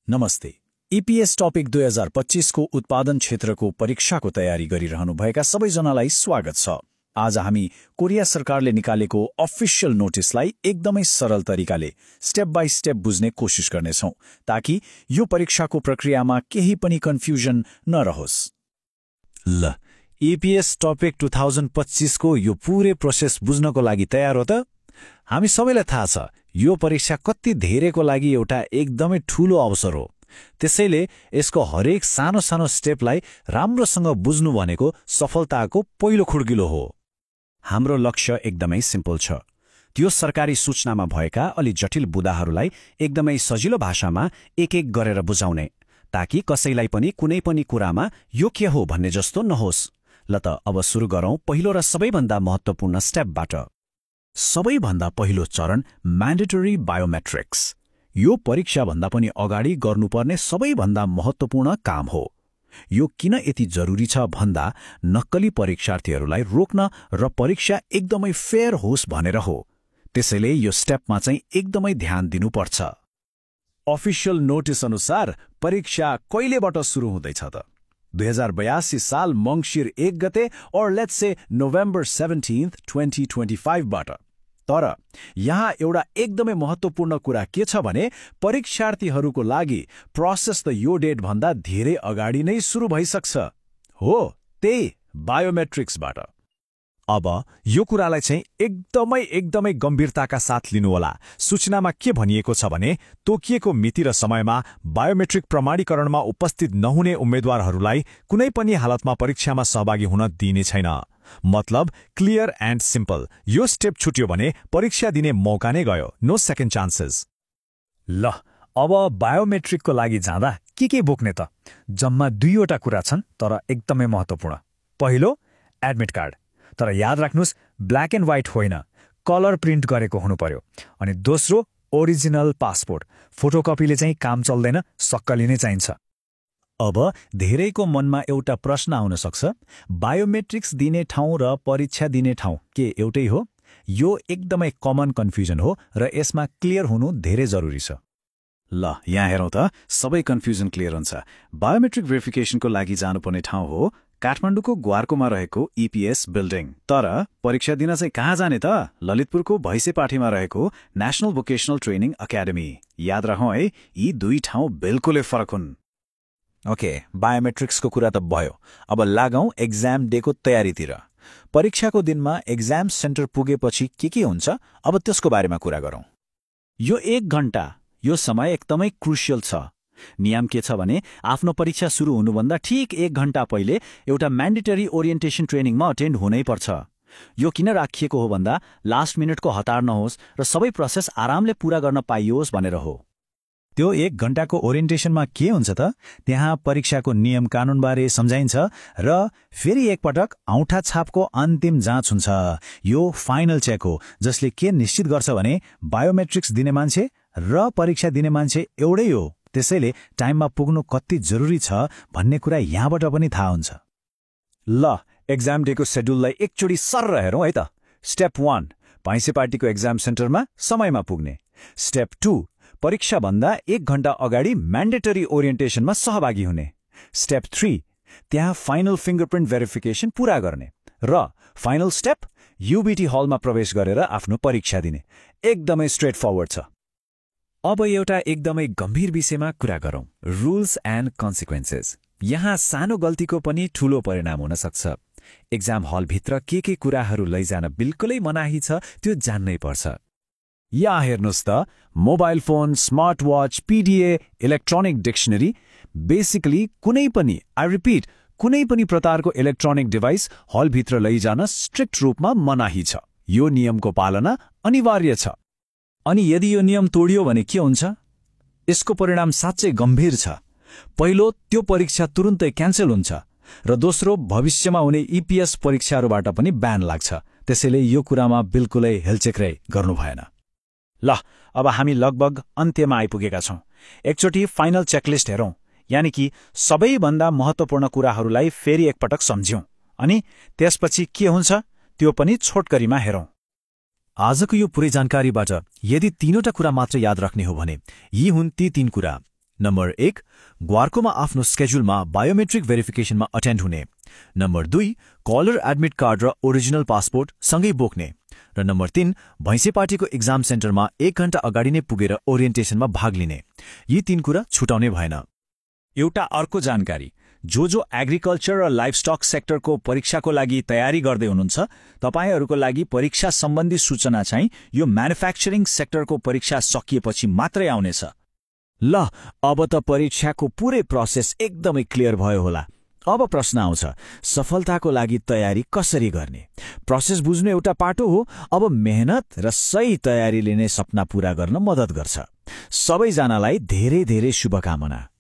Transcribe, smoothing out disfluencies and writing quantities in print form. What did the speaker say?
नमस्ते। EPS topic 2025 को उत्पादन क्षेत्रको परीक्षाको तयारी गरिरहनुभएका सबैजनालाई स्वागत छ। आज हामी कोरिया सरकारले निकालेको अफिसियल नोटिसलाई एकदमै सरल तरिकाले स्टेप बाई स्टेप बुझ्ने कोसिस गर्नेछौं, ताकि यो परीक्षाको प्रक्रियामा केही पनि कन्फ्युजन नरहोस्। ल, ईपीएस टपिक 2025 को यो पूरै प्रोसेस बुझ्नको लागि तयार हो त? हामी सबैलाई थाहा छ, यो परीक्षा कति धेरैको लागि एउटा एकदमै ठूलो अवसर हो। त्यसैले यसको हरेक सानो सानो स्टेपलाई राम्रोसँग बुझ्नु भनेको सफलताको पहिलो खुड्किलो हो। हाम्रो लक्ष्य एकदमै सिम्पल छ। त्यो सरकारी सूचनामा भएका अलि जटिल बुदाहरूलाई एकदमै सजिलो भाषामा एक एक गरेर बुझाउने, ताकि कसैलाई पनि कुनै पनि कुरामा यो के हो भन्ने जस्तो नहोस्। ल त अब सुरु गरौँ पहिलो र सबैभन्दा महत्त्वपूर्ण स्टेपबाट। सबैभन्दा पहिलो चरण म्यान्डेटरी बायोमेट्रिक्स। यो परीक्षाभन्दा पनि अगाडि गर्नुपर्ने सबैभन्दा महत्त्वपूर्ण काम हो। यो किन यति जरुरी छ भन्दा नक्कली परीक्षार्थीहरूलाई रोक्न र परीक्षा एकदमै फेयर होस् भनेर हो। त्यसैले यो स्टेपमा चाहिँ एकदमै ध्यान दिनुपर्छ। अफिसियल नोटिस अनुसार परीक्षा कहिलेबाट सुरु हुँदैछ त? 2082 साल मङ्सिर 1 गते और लेट्स से नोभेम्बर 17, 2025 बाट। तर यहाँ एउटा एकदमै महत्त्वपूर्ण कुरा के छ भने परीक्षार्थीहरूको लागि प्रोसेस त यो डेट भन्दा धेरै अगाडि नै सुरु भइसक्छ। हो, त्यही बायोमेट्रिक्सबाट। अब यो कुरालाई चाहिँ एकदमै गम्भीरताका साथ लिनुहोला। सूचनामा के भनिएको छ भने तोकिएको मिति र समयमा बायोमेट्रिक प्रमाणीकरणमा उपस्थित नहुने उम्मेद्वारहरूलाई कुनै पनि हालतमा परीक्षामा सहभागी हुन दिइने छैन। मतलब क्लियर एन्ड सिम्पल। यो स्टेप छुट्यो भने परीक्षा दिने मौका नै गयो। No second chances. ल, अब बायोमेट्रिकको लागि जाँदा के बोक्ने त? जम्मा 2वटा कुरा छन्, तर एकदमै महत्त्वपूर्ण। पहिलो, एडमिट कार्ड। तर याद राख्नुस्, ब्ल्याक एन्ड व्हाइट होइन, कलर प्रिन्ट गरेको हुनु पर्यो। अनि दोस्रो, ओरिजिनल पासपोर्ट। फोटोकपीले चाहिँ काम चल्दैन, सक्कली नै चाहिन्छ। अब धेरैको मनमा एउटा प्रश्न आउन सक्छ, बायोमेट्रिक्स दिने ठाउँ र परीक्षा दिने ठाउँ के एउटै हो? यो एकदमै कमन कन्फ्युजन हो र यसमा क्लियर हुनु धेरै जरुरी छ। ल, यहाँ हेरौँ त, सबै कन्फ्युजन क्लियर हुन्छ। बायोमेट्रिक भेरिफिकेसनको लागि जानुपर्ने ठाउँ हो काठमाडौँको ग्वारकोमा रहेको ईपीएस बिल्डिङ। तर परीक्षा दिन चाहिँ कहाँ जाने त? ललितपुरको भैसेपाठीमा रहेको नेशनल भोकेशनल ट्रेनिङ एकाडेमी। याद राखौँ है, यी दुई ठाउँ बिल्कुलै फरक हुन्। ओके, बायोमेट्रिक्सको कुरा त भयो। अब लागौँ एक्जाम डेको तयारीतिर। परीक्षाको दिनमा एक्जाम सेन्टर पुगेपछि के हुन्छ, अब त्यसको बारेमा कुरा गरौँ। यो 1 घण्टा, यो समय एकदमै क्रुसियल छ। नियम के छ भने आफ्नो परीक्षा सुरु हुनुभन्दा ठिक 1 घण्टा पहिले एउटा म्यान्डेटरी ओरिएन्टेसन ट्रेनिङमा अटेन्ड हुनै पर्छ। यो किन राखिएको हो भन्दा लास्ट मिनटको हतार नहोस् र सबै प्रोसेस आरामले पूरा गर्न पाइयोस् भनेर हो। त्यो 1 घण्टाको ओरिएन्टेसनमा के हुन्छ त? त्यहाँ परीक्षाको नियम कानूनबारे सम्झाइन्छ र फेरि एकपटक औँठा छापको अन्तिम जाँच हुन्छ। यो फाइनल चेक हो, जसले के निश्चित गर्छ भने बायोमेट्रिक्स दिने मान्छे र परीक्षा दिने मान्छे एउटै हो। त्यसैले टाइममा पुग्नु कति जरुरी छ भन्ने कुरा यहाँबाट पनि थाहा हुन्छ। ल, एक्जाम डेको शेड्युललाई एकचोटि सर्र हेरौँ है त। स्टेप 1, भैँसेपाटीको एक्जाम सेन्टरमा समयमा पुग्ने। स्टेप 2, परीक्षाभन्दा 1 घण्टा अगाडि म्यान्डेटरी ओरिएन्टेसनमा सहभागी हुने। स्टेप 3, त्यहाँ फाइनल फिङ्गरप्रिन्ट भेरिफिकेसन पूरा गर्ने। र फाइनल स्टेप, युबिटी हलमा प्रवेश गरेर आफ्नो परीक्षा दिने। एकदमै स्ट्रेट फरवर्ड छ। अब एउटा एकदमै गम्भीर विषयमा कुरा गरौँ, रुल्स एन्ड कन्सिक्वेन्सेस। यहाँ सानो गल्तीको पनि ठूलो परिणाम हुन सक्छ। एक्जाम हलभित्र के कुराहरू लैजान बिल्कुलै मनाही छ, त्यो जान्नै पर्छ। यहाँ हेर्नुहोस् त, mobile phone, smart watch, PDA, electronic dictionary, basically कुनै पनि, आई रिपिट, कुनै पनि प्रकारको इलेक्ट्रोनिक डिभाइस हलभित्र लैजान स्ट्रिक्ट रूपमा मनाही छ। यो नियमको पालना अनिवार्य छ। अनि यदि यो नियम तोडियो भने के हुन्छ? यसको परिणाम साँच्चै गम्भीर छ। पहिलो, त्यो परीक्षा तुरुन्तै क्यान्सल हुन्छ र दोस्रो, भविष्यमा हुने ईपीएस परीक्षाहरूबाट पनि ब्यान लाग्छ। त्यसैले यो कुरामा बिल्कुलै हेलचेक्राइ गर्नु भएन। ल, अब हामी लगभग अन्त्यमा आइपुगेका छौँ। एकचोटि फाइनल चेकलिस्ट हेरौँ, यानि कि सबैभन्दा महत्त्वपूर्ण कुराहरूलाई फेरि एकपटक सम्झ्यौँ। अनि त्यसपछि के हुन्छ त्यो पनि छोटकरीमा हेरौँ। आजको यो पुरै जानकारीबाट यदि 3वटा कुरा मात्र याद राख्ने हो भने यी हुन् ती 3 कुरा। नम्बर 1 ग्वार्कोमा आफ्नो स्केड्युलमा बायोमेट्रिक भेरिफिकेसनमा अटेन्ड हुने। नम्बर 2 कलर एडमिट कार्ड र ओरिजिनल पासपोर्ट सँगै बोक्ने। र नम्बर 3 भैँसेपाटीको एक्जाम सेन्टरमा 1 घण्टा अगाडि नै पुगेर ओरिएन्टेसनमा भाग लिने। यी 3 कुरा छुटाउनै भएन। एउटा अर्को जानकारी, जो एग्रिकल्चर र लाइभस्टक सेक्टरको परीक्षाको लागि तयारी गर्दै हुनुहुन्छ, तपाईहरूको लागि परीक्षा सम्बन्धी सूचना चाहिँ यो म्यानुफ्याक्चरिङ सेक्टरको परीक्षा सकिएपछि मात्रै आउनेछ। ल, अब त परीक्षाको पुरै प्रोसेस एकदमै क्लियर भयो होला। अब प्रश्न आउँछ, सफलताको लागि तयारी कसरी गर्ने? प्रोसेस बुझ्नु एउटा पाटो हो, अब मेहनत र सही तयारीले नै सपना पूरा गर्न मद्दत गर्छ। सबैजनालाई धेरै धेरै शुभकामना।